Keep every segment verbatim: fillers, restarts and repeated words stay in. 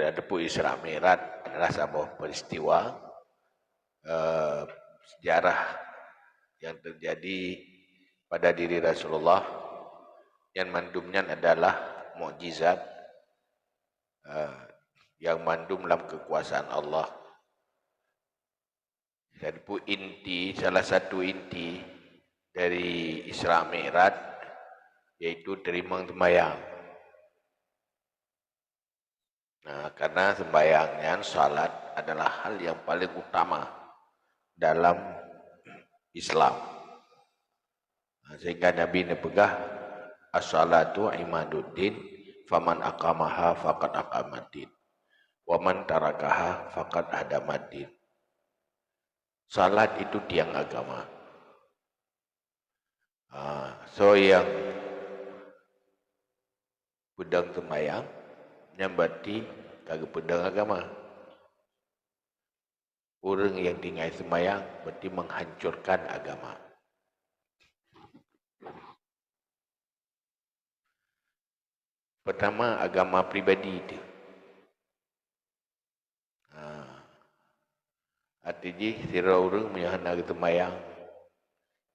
Adapun Isra Mi'raj adalah saboh peristiwa, eh, sejarah yang terjadi pada diri Rasulullah, yang mandum nyan adalah mukjizat, eh, yang mandum lam kekuasaan Allah. Dan pun inti, salah satu inti dari Isra Mi'raj, yaitu teurimong sembahyang. Nah, karena sembahyang nyan, salat adalah hal yang paling utama dalam Islam. Nah, sehingga Nabi neupeugah, "As-salatu imaduddin, faman aqamaha faqad aqamaddin, wa man tarakaha faqad hadamaddin." Salat itu tiang agama. Ah, so nyang peudong sembahyang, nyan berarti ka geupeudong agama. Ureuëng nyang tinggai sembahyang berarti menghancurkan agama. Pertama, agama pribadi teuh. Ha. Arti jih, sidroe ureuëng meunyoe hana geuteumbayang,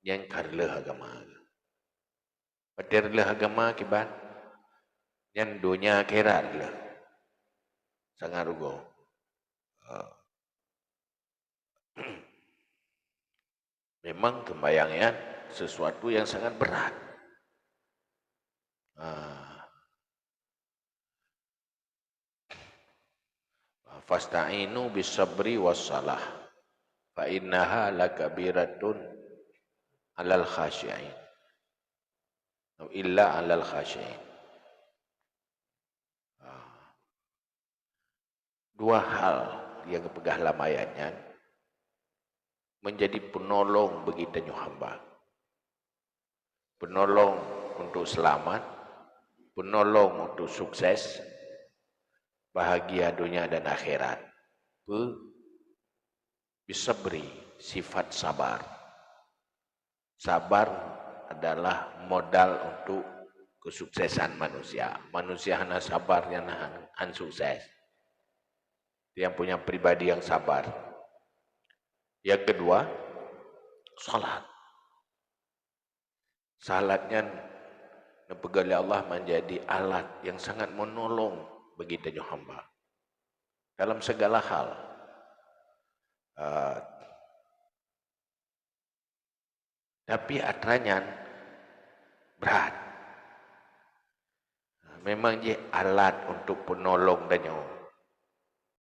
nyan ka reuloh agama. Watée reuloh agama kiban, nyan donya akhirat reuloh. Sangat rugoe. Ha. Memang sembahyang nyan sesuatu yang sangat berat. Ah. "Fasta'inu bis sabri was salah, fa innaha lakabiratun alal khasyi'in. Illa alal khasyi'in." Ah. Dua hal nyang geupeugah lam ayat nyan menjadi penolong bagi tanyoe hamba. Penolong untuk selamat, penolong untuk sukses, bahagia dunia dan akhirat. Peue? Bisabri, sifat sabar. Sabar adalah modal untuk kesuksesan manusia. Manusia hana sabar, nyan han, han sukses. Dia punya pribadi yang sabar. Yang kedua, salat. Salat nyan neupeugah lé Allah menjadi alat yang sangat menolong bagi tanyoe hamba dalam segala hal. Ah, tapi atra nyan brat. Memang jih alat untuk penolong tanyoe.